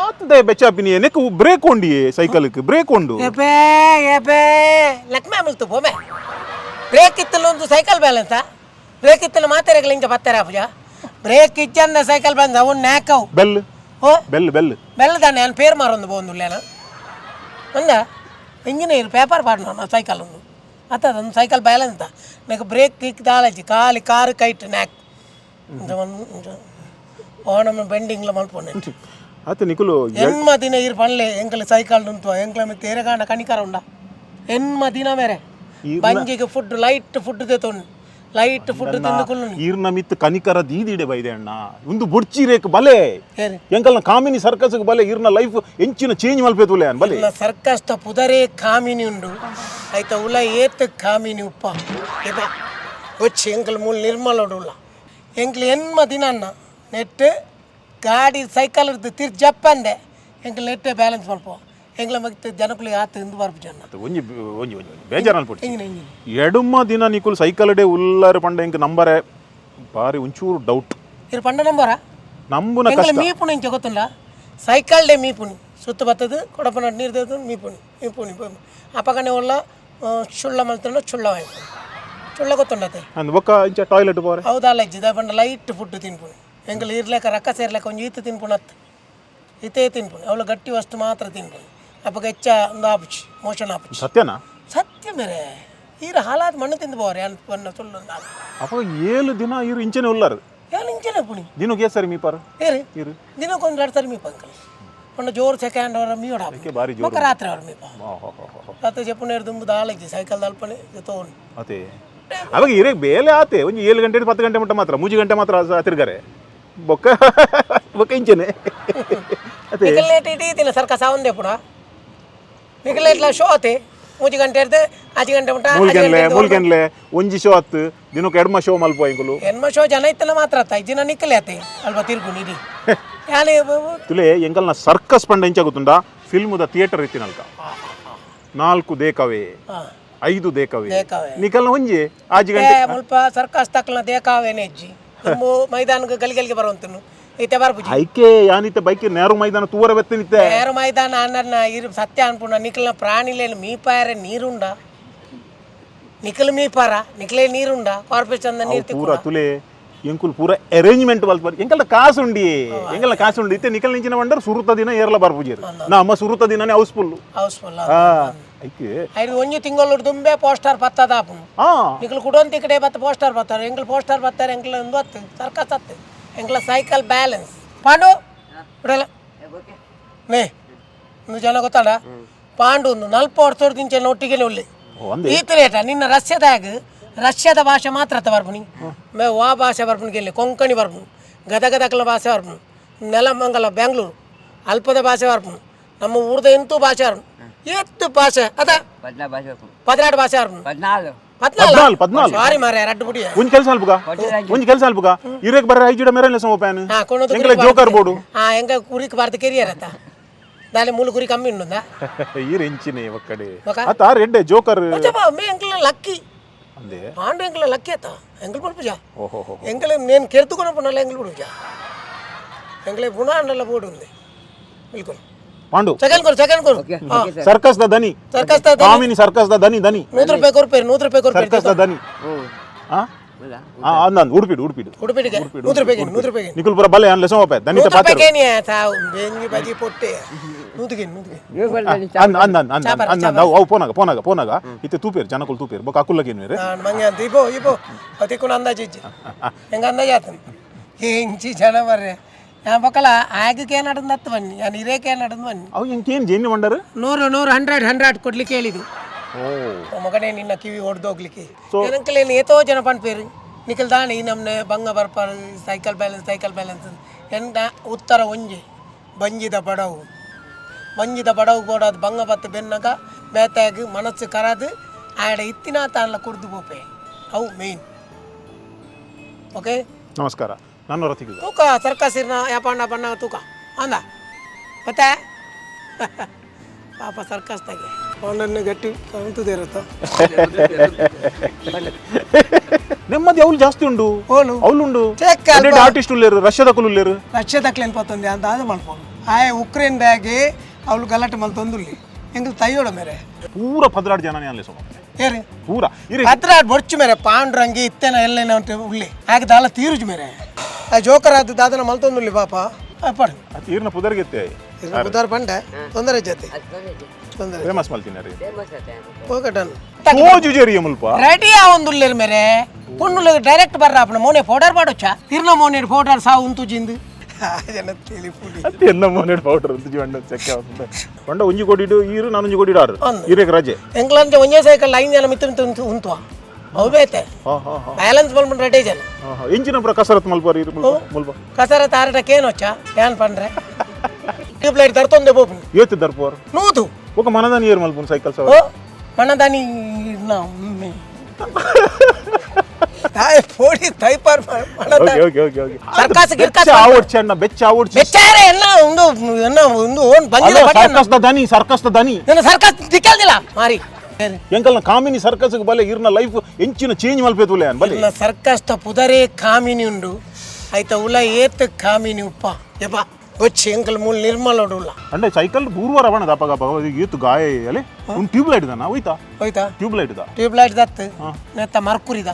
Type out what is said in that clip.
ಆತದೆ ಬೆಚ್ಚಾಪಿನಿ ನೆಕ್ ಬ್ರೇಕ್ ಉಂಡಿ ಸೈಕಲ್ಕ್ ಬ್ರೇಕ್ ಉಂಡು. ಎಬೇ ಎಬೇ, ಲಕ್ಷ್ಮಿ ಅಮಲ್ತು ಪೋಮೆ. ಬ್ರೇಕ್ ಇತ್ತಲ್ಲ ಒಂದು ಸೈಕಲ್ ಬ್ಯಾಲೆನ್ಸಾ? ಬ್ರೇಕ್ ಇತ್ತಲ್ಲ ಮಾತಾಡಗಲ ಇಂಚ ಬತ್ತಾರೆ ಪೂಜಾ. ಬ್ರೇಕ್ ಇಜ್ಜಂದ ಸೈಕಲ್ ಬ್ಯಾಲೆನ್ಸ್ ಅವನ್ ನ್ಯಾಕವು. ಬೆಲ್. ಓ. Bell bell. ಬೆಲ್ಲದಾನೆ ನಾನು ಪೇರ್ ಮಾರೊಂದು ಪೋಂದುಲ್ಲೇನ ಅಂದ ಇಂಜಿನಿಯರ್ ಪೇಪರ್ ಪಾಡ್ನ ಸೈಕಲ್ ಒಂದು ಅತ್ತ ಒಂದು ಸೈಕಲ್ ಬ್ಯಾಲೆನ್ಸ್ నాకు ಬ್ರೇಕ್ ಕಿಕ್ ದಾಲಜಿ ಖಾಲಿ ಕಾರು ಕೈಟ್ ನ್ಯಾಕ್ ಓಣಮ್ ಬೆಂಡಿಂಗ್ಲ ಮಲ್ಪೊಂಡೆ. ಆತ ನಿಕುಲು. ಎನ್ಮ ದಿನ ಇರ್ ಪನ್ಲೆ, ಎಂಕಲ್ ಸೈಕಲ್ ಉಂತು, ಎಂಕ್ಲ ಮಿತ್ತ ಏರಗಾಂಡ ಕಣಿಕರ ಉಂಡ. ಎನ್ಮ ದಿನ ಮೇರೆ ಬಂಜಿಗೆ food, light food ತೆತ್ತೊಂಡು, light food ತಿಂದು ಕುಲ್ಲು. ಈರ್ನ ಮಿತ್ ಕನಿಕರ ದೀದಿಡೆ ಬೈದೆ ಅಣ್ಣ, ಒಂದು ಬೊಡ್ಚಿ ರೇಕ್ ಬಲೆ. ಏರಿ. ಎಂಕಲ್ನ ಕಾಮಿನಿ ಸರ್ಕಸ್ ಬಲೆ, ಈರ್ನ ಲೈಫ್ ಎಂಚಿನ ಚೇಂಜ್ ಮಲ್ಪೇತುಲೆ ಅನ್ ಬಲೆ. ಇಲ್ಲ, ಸರ್ಕಸ್ತ ಪುದರೇ ಕಾಮಿನಿ ಉಂಡು ಆಯ್ತ. ಉಲ ಏತ್ ಕಾಮಿನಿ ಉಪ್ಪ ಇದ ಒಚ್ಚಿ ಎಂಕಲ್ ಮೂಲ ನಿರ್ಮಲೋಡು ಉಲ್ಲ. ಎಂಕ್ಲು ಎನ್ಮ ದಿನ ಅನ್ನ ನೆಟ್ ಗಾಡಿ ಸೈಕಲ್ ಇರ್ದು ತಿರ್ ಜಪ್ಪಂದೆ ಎಂಕಲ್ ನೆಟ್ಟೆ ಬ್ಯಾಲೆನ್ಸ್ ಮಲ್ಪ. ಎಂಕ್ಲ ಮಗ್ತ ಜನಕುಲಿಗೆ ಆತ ಇಂದು ಬರ್ಪು ಜನ. ಅದು ಒಂಜಿ ಒಂಜಿ ಒಂಜಿ ಒಂಜಿ ಬೇಜಾರ್ ಅನ್ಪುಟ್ಟಿ. ಇಂಜಿನ ಇಂಜಿನ. ಎಡುಮ ದಿನ ನಿಕುಲ್ ಸೈಕಲ್ ಡೇ ಉಲ್ಲಾರ ಪಂಡ ಎಂಕ್ ನಂಬರೆ ಬಾರಿ ಒಂಚೂರು ಡೌಟ್. ಇದು ಪಂಡ ನಂಬರ. ನಂಬುನ ಎಂಕಲ್ ಕಷ್ಟ. ಮೀಪುಣಿ ಇಂಚ ಗೊತ್ತುಂಡ? ಸೈಕಲ್ ಡೇ ಮೀಪುಣಿ ಸುತ್ತ ಬತ್ತದು ಕೊಡಪನ ನೀರು ತೆಗೆದು ಮೀಪುಣಿ ಮೀಪುಣಿ ಅಪಗನೆ ಉಲ್ಲ ಚುಳ್ಳ ಮಲ್ತಂಡ ಚುಳ್ಳ ವಾಯ್ಪುಣಿ. ಚುಳ್ಳ ಗೊತ್ತುಂಡತೆ? ಅಂದ್ ಬೊಕ್ಕ ಇಂಚ ಟಾಯ್ಲೆಟ್ ಪೋರೆ? ಹೌದಲ್ಲ ಇಜ್ಜಿದ ಪಂಡ ಲೈಟ್ ಫುಡ್ ತಿನ್ಪುಣಿ. ಎಂಕಲ್ ಇರ್ಲೆಕ ರಕ್ಕ ಸೇರ್ಲೆಕ ಒಂಜಿ ಈತ ತಿನ್ಪುಣ ಅತ್ತು ಇತೇ ತಿನ್ಪುಣಿ. ಅವಳು ಗಟ್ಟಿ ವಸ್ತು ಮಾತ್ರ ತಿನ್ಪುಣಿ. ಅಪ್ಪಗ ಹೆಚ್ಚ ಒಂದು ಆಪುಚಿ, ಮೋಷನ್ ಆಪುಚಿ. ಸತ್ಯನಾ? ಸತ್ಯ ಮೇರೆ. ಈರ ಹಾಲಾದ ಮಣ್ಣು ತಿಂದು ಬೋರೆ ಅನ್ಪನ್ನ ಸುಳ್ಳು ನಾನು. ಅಪ್ಪ 7 ದಿನ ಇರು ಇಂಚನೆ ಉಲ್ಲಾರ? ಏನು ಇಂಚನೆ ಪುಣಿ. ದಿನಕ್ಕೆ ಏ ಸರಿ ಮೀಪಾರ? ಏರಿ? ಇರು. ದಿನಕ್ಕೊಂದು ಎರಡು ಸರಿ ಮೀಪ ಅಂಕಲ್. ಪಂಡ ಜೋರು ಸೆಕೆಂಡ್ ಅವರ ಮೀಯೋಡ. ಅದಕ್ಕೆ ಬಾರಿ ಜೋರು. ಬೊಕ್ಕ ರಾತ್ರಿ ಅವ್ರ ಮೀಪ. ರಾತ್ರಿ ಜಪ್ಪುನೇರು ದುಂಬು ದಾಳಿಜ್ಜಿ ಸೈಕಲ್ ದಲ್ಪನೆ ತೋಣು. ಅದೇ ಅವಾಗ ಇರೇ ಬೇಲೆ ಆತೆ ಒಂಜಿ 7 ಗಂಟೆ 10 ಗಂಟೆ ಮುಟ್ಟ ಮಾತ್ರ, 3 ಗಂಟೆ ಮಾತ್ರ ತಿರ್ಗಾರೆ. ಬೊಕ್ಕ ಬೊಕ್ಕ ಇಂಚನೆ ಅದೇ. ನಿಕಲ್ ಇಡೀ ದಿನ ಸರ್ಕಸ್ ಆವಂದೆ ಪುಣ. ನಿಕಲ್ ಇಟ್ಲ ಶೋ ಆತೆ 3 ಗಂಟೆ ಇರ್ದೆ 5 ಗಂಟೆ ಮುಟ್ಟ. ಮೂಲ್ಕೆನ್ಲೆ ಮೂಲ್ಕೆನ್ಲೆ ಒಂಜಿ ಶೋ ಆತ್, ದಿನಕ್ಕೆ ಎಡ್ಮ ಶೋ ಮಲ್ಪ ಇಂಕುಲು. ಎನ್ಮ ಶೋ ಜನ ಇತ್ತಲ್ಲ ಮಾತ್ರ ಆತ ದಿನ ನಿಕ್ಕಲೆ ಆತೆ ಅಲ್ಪ ತಿರ್ಗುನಿ ಇಡೀ ಯಾನೆ. ತುಲೆ ಎಂಕಲ್ನ ಸರ್ಕಸ್ ಪಂಡ ಎಂಚ ಗೊತ್ತುಂಡ? ಫಿಲ್ಮ್ದ ಥಿಯೇಟರ್ ಇತ್ತಿನಲ್ಕ ನಾಲ್ಕು ದೇಕವೇ, ಐದು ದೇಕವೇ. ದೇಕವೇ. ನಿಕಲ್ನ ಒಂಜಿ ಆಜಿ ಗಂಟೆ. ಮುಲ್ಪ ಸರ್ಕಸ್ ತಕ್ಕಲ್ನ ದೇಕಾವೇನೆ ಅಜ್ಜಿ ನಮ್ಮ ಮೈದಾನಕ್ಕೆ ಗಲಿಗಲಿಗೆ ಬರುವಂತನು ಇತ್ತೆ ಬರ್ಪುಜಿ. ಐಕೆ ಯಾನಿತ್ತೆ ಬೈಕ್ ನೇರು ಮೈದಾನ ತೂವರ ಬೆತ್ತನಿತ್ತೆ. ನೇರು ಮೈದಾನ ಅನ್ನ ಇರು ಸತ್ಯ ಅನ್ಪುಣ. ನಿಕಲ್ನ ಪ್ರಾಣಿಲೇನು ಮೀಪಾಯರೆ ನೀರುಂಡ? ನಿಕಲ್ ಮೀಪಾರ ನಿಕಲೇ ನೀರುಂಡ? ಕಾರ್ಪೊರೇಷನ್ ನೀರು. ಪೂರ ತುಲೆ ಎಂಕುಲ್ ಪೂರ ಅರೇಂಜ್ಮೆಂಟ್ ಮಲ್ಪರ್. ಎಂಕಲ್ನ ಕಾಸು ಉಂಡಿ, ಎಂಕಲ್ನ ಕಾಸು ಉಂಡಿ. ಇತ್ತೆ ನಿಕಲ್ ನಿಂಚಿನ ಬಂಡರ್ ಸುರುತ ದಿನ ಏರ್ಲ ಬರ್ಪುಜೇರು. ನಮ್ಮ ಸುರುತ ದಿನನೇ house full. House full. ಆ ಐಕೆ. ಐದು ಒಂಜಿ ತಿಂಗಳು ದುಂಬೆ ಪೋಸ್ಟರ್ ಪತ್ತದ ಆಪುನು. ಆ. ನಿಕಲ್ ಕುಡೊಂತಿ ಕಡೆ ಬತ್ತ ಪೋಸ್ಟರ್ ಬರ್ತಾರೆ. ಎಂಕಲ್ ಪೋಸ್ಟರ್ ಬರ್ತಾರೆ. ಎಂಕಲ್ ಒಂದು ಹತ್ತು ಸರ್ಕಸ್ ಹತ್ತು ಎಂಕಲ ಸೈಕಲ್ ಬ್ಯಾಲೆನ್ಸ್. ಪಾಂಡು ಬಿಡಲ್ಲ ನೇ ಒಂದು ಜನ ಗೊತ್ತಾಡ ಪಾಂಡು ಒಂದು ನಲ್ಪ ವರ್ಷ ದಿಂಚೆ ಒಟ್ಟಿಗೆ ಉಳ್ಳಿ. ಓ, ಅಂದೆ. ಈತ ರೇಟ ನಿನ್ನ ರಷ್ಯಾದಾಗ ರಷ್ಯಾದ ಭಾಷೆ ಮಾತ್ರ ಅತ್ತ ಬರ್ಪುನಿ ಮೇ ವಾ ಭಾಷೆ ಬರ್ಪುನಿ ಗೆಲ್ಲಿ. ಕೊಂಕಣಿ ಬರ್ಪುನು, ಗದಗದಕಲ ಭಾಷೆ ಬರ್ಪುನು, ನೆಲಮಂಗಲ ಬೆಂಗಳೂರು ಅಲ್ಪದ ಭಾಷೆ ಬರ್ಪುನು, ನಮ್ಮ ಊರ್ದ ಎಂತೂ ಭಾಷೆ ಬರ್ಪುನು. ಎತ್ತು ಭಾಷೆ ಅದ? 14 ಭಾಷೆ. 12 ಭಾಷೆ ಬರ್ಪುನು. 14. 14. 14, 14. ಸಾರಿ ಮಾರ್ರೆ, ರಡ್ಡು ಬುಡಿಯ. ಒಂಜಿ ಕೆಲಸ ಅಲ್ಪುಗ, ಒಂಜಿ ಕೆಲಸ ಅಲ್ಪುಗ. ಇರೇಕ್ ಬರ್ರೆ ಐಜಿಡ ಮೇರೆ ಸಮ ಪ್ಯಾನ್. ಹಾ ಕೊನೊಂದು. ಎಂಕಲ ಜೋಕರ್ ಬೋಡು. ಹಾ, ಎಂಕ ಕುರಿಕ್ ಬಾರ್ದು ಕೆರಿಯರ್ ಅತ್ತ ದಾಲೆ ಮೂಲು ಕುರಿ ಕಮ್ಮಿ ಉಂಡುಂದ. ಈರ್ ಎಂಚಿನೆ ಒಕ್ಕಡೆ. ಬೊಕ? ಅತ್ತ ಆರ್ ಎಡ್ಡೆ ಜೋಕರ್. ಮೇ ಎಂಕಲ ಲಕ್ಕಿ. ಅಂದೆ. ಪಾಂಡು ಎಂಕಲ ಲಕ್ಕಿ ಅತ್ತ. ಎಂಕಲ್ ಪುಜ. ಓಹೋ ಹೋ. ಎಂಕಲ నేను ಕೆರ್ದುಕೊನಪುನಲ್ಲ ಎಂಕಲ್ ಪುಜ. ಎಂಕಲೆ ಪುಣ ಅಂಡಲ್ಲ ಬೋಡು ఉంది ಬಿಲ್ಕುಲ್. ಪಾಂಡು. ಸೆಕೆಂಡ್ ಕೊರು, ಸೆಕೆಂಡ್ ಕೊರು. ಸರ್ಕಸ್ the ದನಿ. Circus the ದನಿ. ಕಾಮಿನಿ ಸರ್ಕಸ್ the ದನಿ ದನಿ. 100 ರೂಪಾಯಿ ಕೊರ್ಪೇರು, 100 ರೂಪಾಯಿ ಕೊರ್ಪೇರು. ಸರ್ಕಸ್ the ದನಿ. ಓ. ಆ. ಹೌದಾ? ಆ ಅಂದ ಉಡುಪಿಡು ಉಡುಪಿಡು. ಉಡುಪಿಡಿಗೆ 100 ರೂಪಾಯಿಗೆ, 100 ರೂಪಾಯಿಗೆ. ನಿಕುಲ್ ಪುರ ಬಲೆ ಅನ್ಲೆ ಸೋಮಪ್ಪ ದನಿತ. 100 ಪಾತ್ರ. ರೂಪಾಯಿಗೆ ಏನಿಯ ತಾವು ಬೆಂಗಿ ಬಜಿ ಪೊಟ್ಟೆ ನೂತಿಗೆ ನೂತಿಗೆ. ನೀವು ಬರ್ತಾರೆ. ಅಂದ ಅಂದ ಅಂದ ಅಂದ ಅಂದ ಅಂದ ಅವು ಪೋನಾಗ ಪೋನಾಗ ಪೋನಾಗ ಇತ್ತೆ ತೂಪೇರು ಜನಕುಲು ತೂಪೇರು. ಬೊಕ ಅಕುಲ್ಲಗೆ ಏನುವೇರು? ನಾನು ಮಂಗೆ ಅಂತ ಇಬೋ ಇಬೋ ಅತಿಕ್ಕೂ ಅಂದಾಜು ಇಜ್ಜಿ. ಹೆಂಗ ಅಂದಾಜು ಆತನ ಎಂಚಿ ಜನ ಬರ್ರೆ. ഞാൻ ಬೊಕ್ಕಲ ಆಗಕ್ಕೆ ನಡೆದು ಹತ್ತು ಬನ್ನಿ, ನಾನು ಹಿರೇಕೆ ನಡೆದು ಬನ್ನಿ. ಅವು ಎಂಕೇನು ಜೇನು ಮಂಡರು? 100 100 100 100 ಕೊಡ್ಲಿಕ್ಕೆ ಹೇಳಿದ್ದು. ಓ. ಮಗನೇ, ನಿನ್ನ ಕಿವಿ ಹೊಡೆದೋಗ್ಲಿಕ್ಕೆ ಏನಂಕಲೇನು ಏತೋ ಜನ ಪನ್ಪೇರು ನಿಖಲ್ ದಾಣಿ ಈ ನಮ್ನೆ ಬಂಗ ಬರ್ಪಾರು cycle balance cycle balance. ಎಂದ ಉತ್ತರ ಒಂಜಿ ಬಂಜಿದ ಬಡವು, ಬಂಜಿದ ಬಡವು ಬೋಡಾದ ಬಂಗ ಬತ್ತು ಬೆನ್ನಗ ಬೇತಾಗ ಮನಸ್ಸು ಕರಾದು ಆಡ ಇತ್ತಿನ ತಾನ್ಲ ಕುಡ್ದು ಪೋಪೆ. ಅವು ಮೇನ್. ಓಕೆ. ನಮಸ್ಕಾರ, ನಾನು ರಥಿಕ. ತೂಕ ಸರ್ಕಸ್ ಇರ್ನ ಯಾಪಣ್ಣ ಬಣ್ಣ ತೂಕ ಅಂದ ಮತ್ತೆ ಪಾಪ ಸರ್ಕಸ್ ತಾಗೆ ಅವನನ್ನು ಗಟ್ಟಿ ಕಾಣ್ತದೆ ಇರುತ್ತ. ನೆಮ್ಮದಿ ಅವ್ಲು ಜಾಸ್ತಿ ಉಂಡು. ಓಲು? ಅವ್ಲು ಉಂಡು. ಚೆಕ್ ಅಲ್ಪ. ಆರ್ಟಿಸ್ಟ್ ಉಲ್ಲೇರು, ರಷ್ಯಾದ ಕುಲು ಉಲ್ಲೇರು. ರಷ್ಯಾದ ಕ್ಲೇನ್ ಪತ್ತೊಂದು ಅಂತ ಅದು ಮಾಡ್ಬೋದು. ಆಯೆ ಉಕ್ರೇನ್ ಬ್ಯಾಗೆ ಅವಳು ಗಲಾಟೆ ಮಲ್ತೊಂದುಲ್ಲಿ. ಎಂಕಲ್ ತಯ್ಯೋಡ ಮೇರೆ. ಪೂರ 12 ಜನ ಅಲ್ಲೇ ಸೊಮ. ಏರಿ? ಪೂರ ಇರೆ. 12 ಬೊರ್ಚು ಮೇರೆ, ಪಾಂಡುರಂಗಿ ಇತ್ತೆನ ಎಲ್ಲೇನ ಉಳ್ಳಿ ಆಗ ದಾಲ ತೀರುಜು ಮೇರೆ. ಆ ಜೋಕರ್ ಆದ ದಾದನ ಮಲ್ತೊಂದುಲ್ಲಿ ಪಾಪ ಪಡು. ಅದು ಈರ್ನ ಪುದರ್ಗೆತ್ತೆ. ಬುಧಾರ ಪಂಡೆ ತೊಂದರೆ ಜೊತೆ ತೊಂದರೆ. ಫೇಮಸ್ ಮಲ್ತಿನ ರೀ. Okay, done. ತೋಜು ಜೇರಿಯ ಮುಲ್ಪ. ರೆಡಿ ಆವೊಂದುಲ್ಲೆರ್ ಮೇರೆ. ಪೊಣ್ಣುಲು ಡೈರೆಕ್ಟ್ ಬರ್ರ ಅಪ್ಪನ ಮೋನೆ ಪೌಡರ್ ಪಾಡೊಚ್ಚ, ತಿರ್ನ ಮೋನೆ ಪೌಡರ್ ಸಾವು ಉಂತು ಜಿಂದು ಜನ ತಿಳಿಪುಡಿ. ಅದು ಎನ್ನ ಮೋನೆ ಪೌಡರ್ ಅಂತ ಜೀವನ ಚೆಕ್ಕೆ ಆವೊಂದು ಪಂಡ ಒಂಜಿ ಕೋಟಿಡು ಈರು, ನಾನು ಒಂಜಿ ಕೋಟಿಡು ಆರು. ಅಂದು. ಇರೇಕ್ ರಜೆ. ಎಂಕ್ಲಂಚ ಒಂಜೇ ಸೈಕಲ್ ಐದು ಜನ ಮಿತ್ತು ಮಿತ್ತು ಉಂತು ಉಂತುವ ಅವು ಬೇತೆ. ಹಾ ಹಾ ಹಾ. ಬ್ಯಾಲೆನ್ಸ್ ಮಲ್ಪುಂಡು ರೆಡಿ ಜನ. ಹಾ ಹಾ, ಇಂಚಿನ ಪೂರ ಕಸರತ್ ಮಲ್ಪಾರ ಇರು ಮುಲ್ಪ ಮುಲ್ಪ. ಕಸರತ್ ಆರಟಕ್ಕೆ ಏನೊಚ್ಚ ಏನ್ ಪಂಡ್ರೆ ಟ್ಯೂಬ್ ಲೈಟ್ ತರ್ತೊಂದೆ ಪೋಪುಂಡು. ಏತ್ ದರ್ಪೋರ್? ನೂದು. ఒక మనదాని ಏರ್ ಮಲ್ಪುನ್ ಸೈಕಲ್ ಸವಾರಿ. ಓ ಮಣ್ಣದಾನಿ ತಾಯ್ ಪೋಡಿ ತೈಪಾರ್ ಮಣ್ಣದಾನಿ. Okay okay okay okay. ಸರ್ಕಾಸ ಗಿರ್ಕಾಸ. ಬೆಚ್ಚ ಆವಡ್ಚಿ ಅಣ್ಣ, ಬೆಚ್ಚ ಆವಡ್ಚಿ. ಬೆಚ್ಚಾರೆ ಎಲ್ಲ ಒಂದು ಎನ್ನ ಒಂದು ಓನ್ ಬಂದಿಲ್ಲ. ಅಲ್ಲ, ಸರ್ಕಸ್ the ದನಿ, ಸರ್ಕಸ್ the ದನಿ. ನನ್ನ ಸರ್ಕಾಸ್ ದಿಕ್ಕಲ್ದಿಲ್ಲ ಮಾರಿ. ಎಂಕಲ್ನ ಕಾಮಿನಿ ಸರ್ಕಸ್ ಬಲೆ, ಇರ್ನ ಲೈಫ್ ಎಂಚಿನ ಚೇಂಜ್ ಮಲ್ಪೇತುಲೆ ಅನ್ ಬಲೆ. ಇಲ್ಲ, ಸರ್ಕಸ್ ತ ಪುದರೇ ಕಾಮಿನಿ ಉಂಡು ಆಯ್ತ. ಉಲ ಏತ್ ಕಾಮಿನಿ ಉಪ್ಪ ಯಪ್ಪ ಬೊಚ್ಚಿ ಎಂಕಲ್ ಮೂಲ ನಿರ್ಮಲ ಉಲ್ಲ. ಅಂದ್ರೆ ಸೈಕಲ್ ಬೂರ್ವಾರ ಬಣ ದಪಗ ಏತು ಗಾಯ ಅಲೆ. ಒಂದು ಟ್ಯೂಬ್ ಲೈಟ್ ದನ ಹೋಯ್ತಾ? ಹೋಯ್ತಾ. Tube light the. Tube light ದತ್ತು ನೆತ್ತ ಮರ್ಕುರಿದ.